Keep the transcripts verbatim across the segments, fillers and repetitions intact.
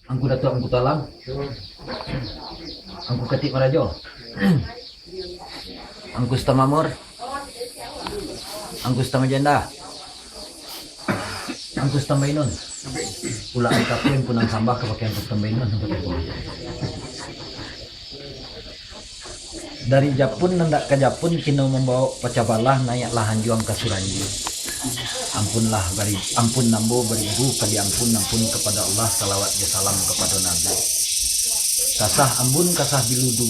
Angku Datuak Angku Talam, Angku Katik Marajo, Angku Sutan Mamur, Angku Sutan Majenda, Angku Sutan Bainun. Pulak angku pulang sambah kabake Angku Sutan Bainun. Dari Japun nan dak ka Japun, kino mambawok pacah balah, naiaklah anjuang ka Suranji. Ampunlah bari, ampun ambo baribu kali ampun, ampun kapado Allah, salawat jo salam kapado Nabi. Kasah ambun, kasah biludu,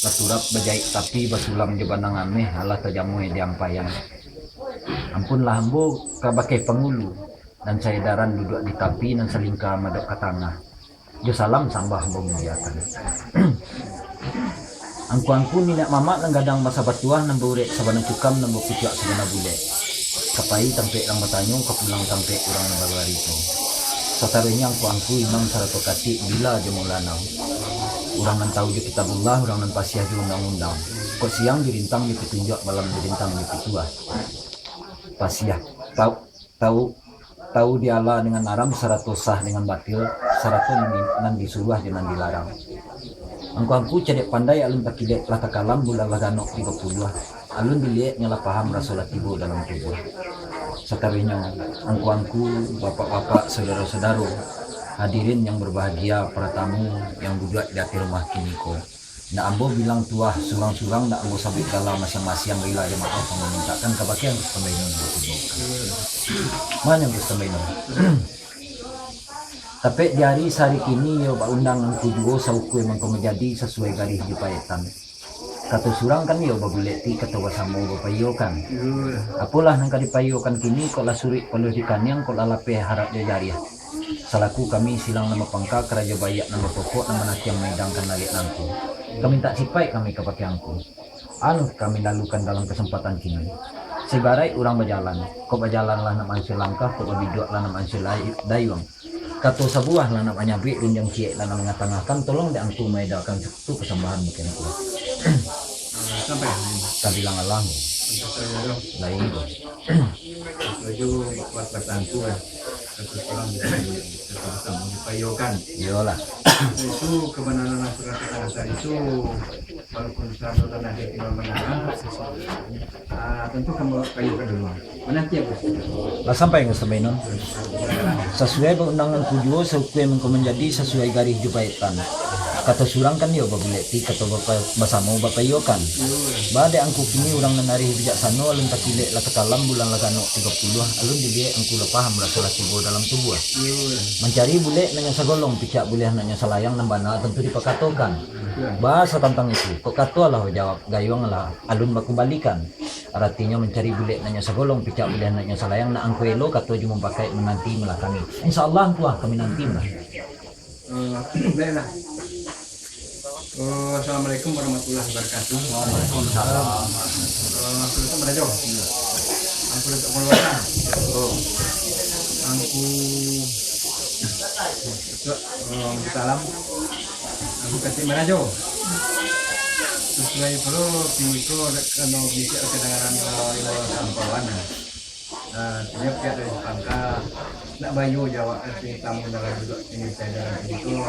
baturap bajaik tapi, basulam jo banang ameh, alah tajamuah di ampaian. Ampunlah ambo kabake pangulu, nan saedaran duduak di tapi, nan salingka madok ka tangah. Jo salam sambah ambo muliakan. Angku-angku niniak mamak nan gadang basa batuah, nan baurek sabana cukam, nan bapucuak sabana bulek. Ka pai tampek urang batanyo, ka pulang tampek urang nan babarito. Sataruihnyo angku-angku imam sarato katik, bila jo maulana. Urang nan tahu jo Kitabullah, urang nan pasiah jo undang-undang. Kok siang dirintang jo pitunjuak, malam dirintang jo pituah. Pasiah, tahu, tahu, tahu diala dengan aram, sarato sah dengan batil, sarato nan di, nan disuruah jo nan dilarang. Angku-angku cadiak pandai, alun takilek lah takalam, bulan lah ganok tigo puluah, alun diliek nyo lah paham, raso lah tibo dalam tubuah. Sataruihnyo, angku-angku, bapak-bapak, saudaro-saudaro, hadirin yang berbahagia, para tamu yang duduak di ateh rumah kiniko. Ndak ambo bilang tuah surang-surang, ndak ambo sabuik gala masiang-masiang, rila jo maaf ambo mintakan kabake Angku Sutan Bainun batubo. Mano Angku Sutan Bainun? Tapek di ari sahari kini, iyo baundang angku juo, saukua mangko manjadi, sasuai garih jo paetan. Kato surang kan iyo babulek ti, kato basamo bapaiyokan. Apolah nan ka dipaiyokan kini, kok lah suruik paluah di kaniang, kok lah lapeh harap jo jariah. Salaku kami silang nan bapangka, karajo baiak nan bapokok, nan manatiang maidangkan lalek nangko. Ka mintak sipaik kami kabake Angku. Anu kami lalukan dalam kasempatan kini. Saibaraik urang bajalan, kok bajalan lah nak maansua langkah, kok babiduak lah nak maansua lai-, dayuang. Kato sabuah lah nak manyabuik, rundiang ciek lah nak mangatangahkan, tolong dek Angku maedakan tu pasambahan bakeh Angku. Sampai. Tabilang alang. Sampai, ya, lain tu. Setuju buat pertangku, ya. Satu orang bisa, satu sama dipayokan. Iyolah. Itu kebenaran surat keterangan itu, walaupun satu tanah dia tinggal menara, ah, tentu kamu payokan dulu. Menanti aku. Lah sampai Angku Sutan Bainun. Sasuai baundangan ku juo, saukua mangko manjadi, sasuai garih jo paetan. Kato surang kan iyo babulek ti, kato bapa-, basamo bapaiyokan. Ba dek Angku kini urang nan arih bijaksano, alun takilek lah takalam, bulan lah ganok tigo puluah, alun diliek Angku lah paham, raso lah tibo dalam tubuah. Mancari bulek nan nyo sagolong, picak buliah nan nyo salayang, nan bana tantu dipakatokan. Ba satantang itu, kok kato lah bajawab, gayuang lah alun bakumbalikan. Aratinyo mancari bulek nan nyo sagolong, picak buliah nan nyo salayang, nak Angku elo kato jo mupakaik, mananti malah kami. Insya Allah Angku ah, kami nanti malah. Eh, baiklah. Eh, Assalamualaikum warahmatullahi wabarakatuh. Waalaikumsalam. Eh, Assalamualaikum, Rajo. Angku Datuk Pengeluaran. Angku, eh, salam. Angku Katik Marajo. Sasuai pulo, kiniko dek kano bisiak kadangaran ilo-ilo sampauan. Nah, artinyo pihak dari pangka nak bayo jawab ka si tamu dalam duduak kini, saya dalam kiniko,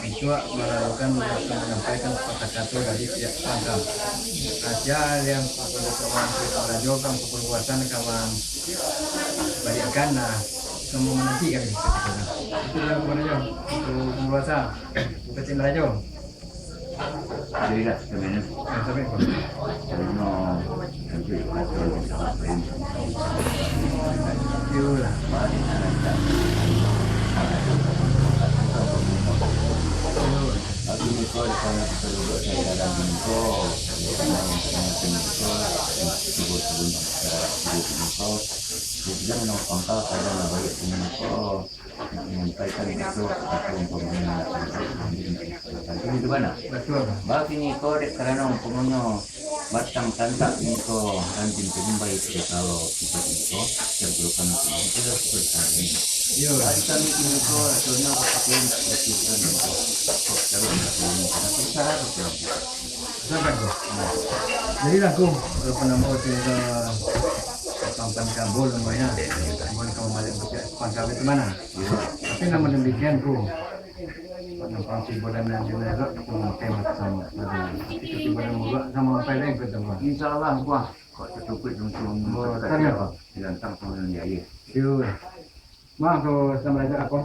untuak malalukan atau manyampaikan kata-kata dari pihak pangka. Nah, sia yang pokok kawan kita barajo kan, pokok kawasan kawan baliakan, nah, samo mananti kami. Itu lah pokok barajo, pokok kawasan, pokok tim barajo. Jadi, Kak, sebenarnya, sebenarnya, tentu, iyolah. Tapi niko, di sana kita duduk, saya dalam niko, di sana yang macam niko, tiba-tiba, eh, tiba-tiba, kemudian, no, pangkal, kadang, baik, niko, Menyampaikan itu, atau umpamanya, itu di mana? Batua. Bagi niko dek karano umpamanya batang tantak niko ranting tumbai, kalau kita niko, yang perlukan itu sudah seperti tadi. Iyo. Bagi kami niko, rasanya apa pun tak terpikirkan niko. Kok terus tak terpikirkan, terserah, terserah. Silakan, Ko. Jadi lah, Ko, kalau pun ambo tinggal Pangkan Kabul namanya. Ambo nak kembali ke Pangkal itu mana? Tapi namun demikian, Ko, Nampang tibo dan nan jelas tu, makai macam. Itu tibo dan murah sama sampai lain ke tempat. Insya Allah, buah. Kok tertutup langsung. Oh, tanya apa? Dilantang sama dengan air. Yo. Maaf, tu sama aja apa?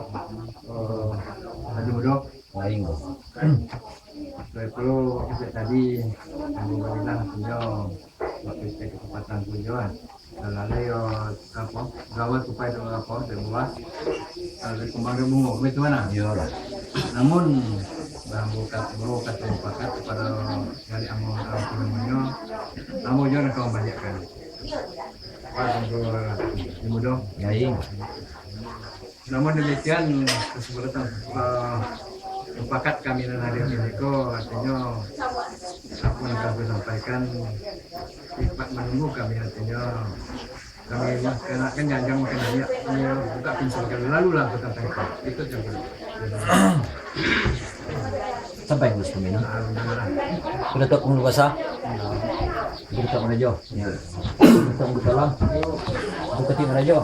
Oh, Haji Mudo. Lain, bro. Baik, kalau kita tadi, Haji Mudo bilang, punya waktu saya kesempatan punya, kan. Kalau ada yo, apa, gawat supaya ada apa, ada buah. Kalau ada kembang ada bunga, begitu mana? Iyalah. Namun, baru kata, baru kata pakat kepada dari ambo, apa namanya, ambo jangan kau banyakkan. Pas untuk Haji Mudo. Ya, iya. Namun demikian, kesepakatan, eh, mufakat kami nan hadir di siko, artinyo, apa nan kami sampaikan, sifat menunggu kami, artinyo, kami makan, kan janjang makan banyak, kami buka pintu, kami lalu lah ke tempat itu. Itu saja. Sampai, Gus, kami, no? Alhamdulillah. Sudah tak penghulu basah? Sudah tak merajo? Ya. Sudah tak penghulu talang? Sudah tak merajo?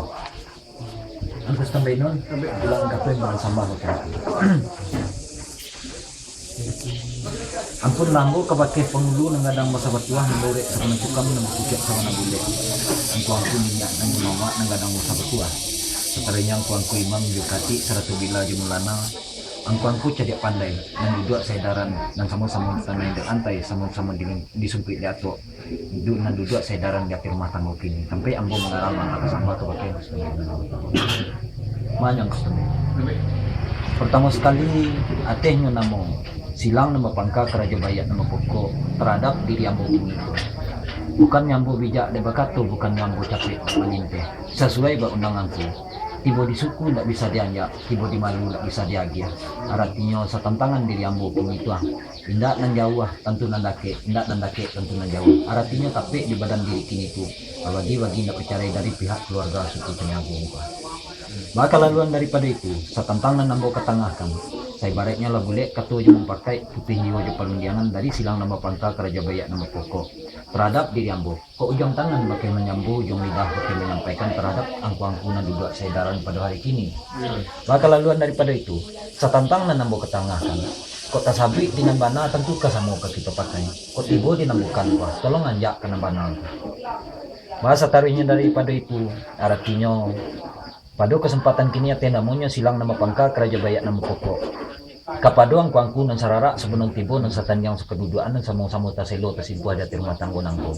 Angku Sitambah Inun, pulang ka tu yang sambah bakeh. Ampun lah ambo kabakeh pangulu nan gadang basa batuah, nan lurek sabana cukam, nan bakuciak sabana bulek. Angku-angku niniak nan jumawa nan gadang basa batuah. Sataruihnyo angku-angku imam jo katik, sarato bila jo mulana. Angku-angku cadiak pandai, nan duduak saedaran, nan samo-samo di tanah indak lantai, samo-samo di, disungkuik di atok. Du-, nan duduak saedaran di ateh rumah tanggo kini. Sampai ambo mangarang mantah sambah kabakeh. Manyang Gusti. Partamo sakali, atehnyo namo, silang nan bapangka karajo baiak nan bapokok taradok diri ambo kini. Bukannyo ambo bijak dek bakato, bukannyo ambo capek dek malinteh. Sasuai bak undang angku, tibo di suku ndak bisa dianjak, tibo di malu ndak bisa diagiah. Aratinyo, satantangan diri ambo kini tu ah. Indak nan jauah, tantu nan dakek, indak nan dakek, tantu nan jauah. Aratinyo, tapek di badan diri kini tu, babagi-bagi indak bacarai dari pihak kaluarga suku Caniago ko. Baa kalaluan daripado itu, satantang nan ambo katangahkan, saibaraiknyo lah bulek kato jo mupakaik, putiah iyo jo palundiangan dari silang nan bapangka karajo baiak nan bapokok taradok diri ambo. Kok ujuang tangan bakeh manyambuah, ujuang lidah bakeh manyampaikan taradok angku-angku nan duduak saedaran pado hari kini. Baa kalaluan daripado itu, satantang nan ambo katangahkan, kok tasabuik di nan bana, tantu ka samo ka kito pakai. Kok tibo di nan bukan, wah, tolong anjak ka nan bana tu. Baa sataruihnyo daripado itu, aratinyo, pado kasempatan kini ateh namonyo silang nan bapangka karajo baiak nan bapokok. Kapado angku-angku nan sararak sabunuang tibo, nan satandiang sakaduduakan, nan samo-samo taselo tasimpuah di ateh rumah tanggo nangko.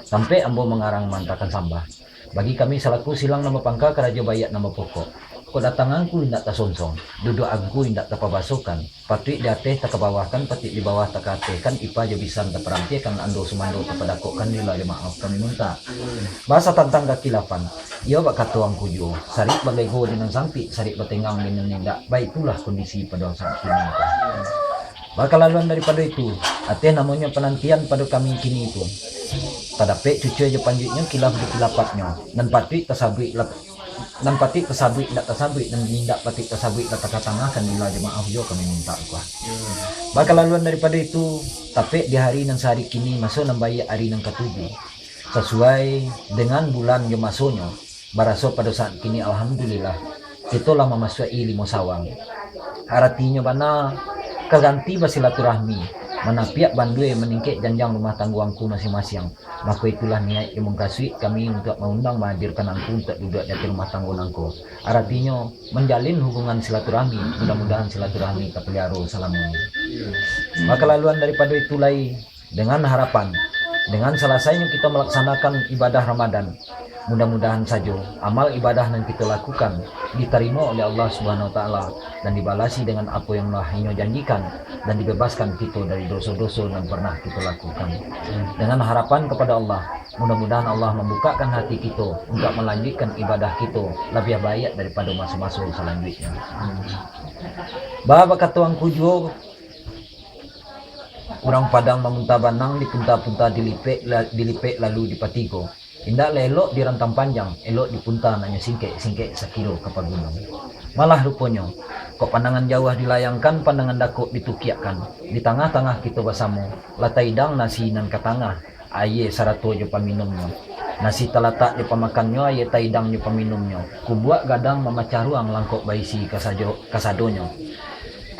Tampek ambo mangarang mantahkan sambah. Bagi kami salaku silang nan bapangka karajo baiak nan bapokok. Kok datang angku indak tasonsong, duduak angku indak tapabasokan, patuik di ateh takabawahkan, patuik di bawah takaatehkan, ipa jo bisan taparampiahkan, ando sumando tapadakokkan, lila jo maaf kami mintak. Baa satantang kakilafan, iyo bak kato angku juo, sarik balego di nan sampik, sarik batenggang di nan indak, baitulah kondisi pado saat kini. Baa kalaluan daripado itu, ateh namonyo panantian pado kami kini tu. Tadapek cucua jo panjuiknyo, kilaf jo kilapatnyo, nan patuik tasabuik lah, nan patuik tasabuik indak tasabuik, nan indak patuik tasabuik lah takatangahkan, lila jo maaf juo kami mintak ko. Baa kalaluan daripado itu, tapek di hari nan sahari kini, maso nan baiak ari nan katuju. Sasuai dengan bulan jo masonyo, baraso pado saat kini, alhamdulillah, kito lah mamasuak-i limo Sawal. Aratinyo bana, ka ganti basilaturahmi, manapiak bandua, maningkek janjang rumah tanggo angku masiang-masiang. Mako itulah niaik jo mukasuik kami untuak maundang, mahadirkan angku untuak duduak di ateh rumah tanggo nangko. Aratinyo, manjalin hubungan silaturahmi, mudah-mudahan silaturahmi tapaliaro salamonyo. Baa kalaluan daripado itu lai, dengan harapan, dengan salasainyo kito malaksanakan ibadah Ramadan, mudah-mudahan sajo amal ibadah nan kito lakukan ditarimo oleh Allah Subhanahu Wa Taala dan dibalasi dengan apo yang lah Inyo janjikan, dan dibebaskan kito dari doso-doso nan pernah kito lakukan. Dengan harapan kapado Allah, mudah-mudahan Allah mambukakan hati kito untuak malanjuikkan ibadah kito labiah baiak daripado maso-maso salanjuiknyo. Baa bakato angku juo, urang Padang mamunta banang, dipunta-punta dilipek, la-, dilipek lalu dipatigo. Indaklah elok dirantang panjang, elok dipunta nak nyo singkek, singkek sakiro ka pagunuang. Malah ruponyo, kok pandangan jauah dilayangkan, pandangan dakok ditukiakkan, di tangah-tangah kito basamo, lah taidang nasi nan ka tangah, aia sarato jo paminumnyo. Nasi talatak jo pamakannyo, aia taidang jo paminumnyo. Kubuak gadang mamacah ruang, langkok baisi kasajo-, kasadonyo.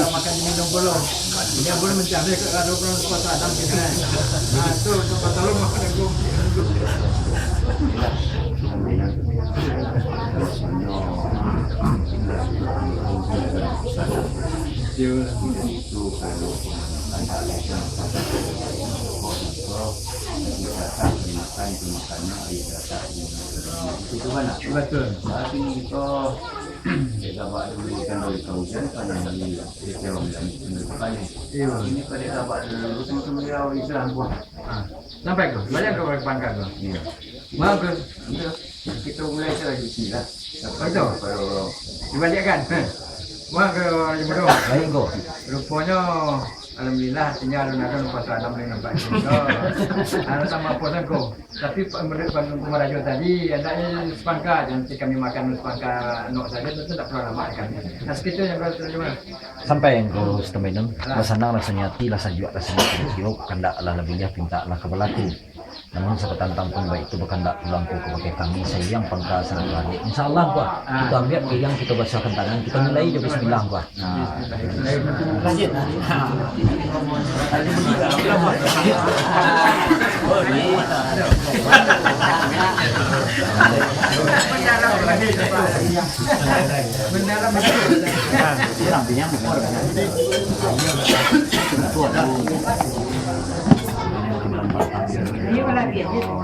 makan di minum pulo. Ini pun mencari ke kalau pulang sepatu adam kita. Nah, itu tempat tolong makan aku. Itu kan, betul. Tapi kita Dek Gabak dulu kan dari kaujian, kan dari Dek Tewang dan Dek Tewang. Iyo. Ini pada Dek Gabak dulu, sama-sama dia Islam, buah. Ah, sampai ko, banyak ko pangkat ko. Iyo. Bagus. Iyo. Kita mulai saja di sini lah. Sampai Itu. Kalau Dibalikkan. Wah, ko, Jumuro. Baik, ko. Ruponyo, alhamdulillah, artinyo alun-alun puaso alam lai nampak. Anu, tambah puaso ko. Tapi pa-, menurut Pak Tuanku Marajo tadi, hendaknyo sepangka, jan kami makan sepangka nok sajo, tu tak perlu lamo kan. Nah, sekitu yang baru terjemah. Sampai ko, Ustaz Mainun, lah sanang rasonyo ati, lah sajuak rasonyo ati, kandak lah labiah, pintak lah ka balaku. Namun, sabatantang pun baitu, bakandak pulang ko kabake kami, sayang pangka sangat baranik. Insya Allah, Bah, kita ambiak piring, kita basahkan tangan, kita mulai jo bismillah, Bah. Nah.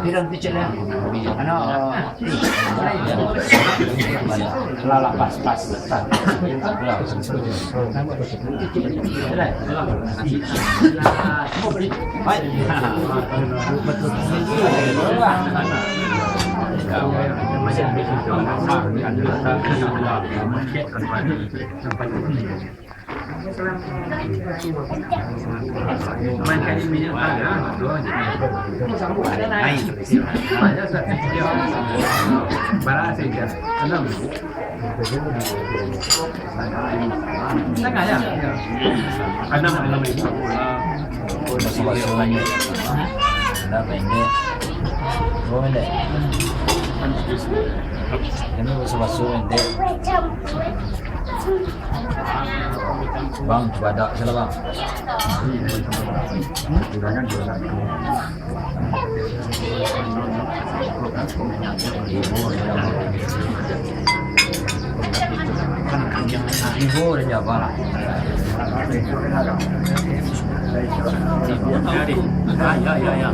Pirang kecil ya? Ano? Lah, lah, pas, pas. Baik. Makan minyak tanah, dua je. Ai. Banyak saja. Bara saja. Anam. Tangah ya? Anam, anam ribu. Dah pendek. Dua pendek. Ini baso-baso pendek. Bang, cubadak salah, Bang. Ibu dan Jabal. Ya, ya, ya, ya.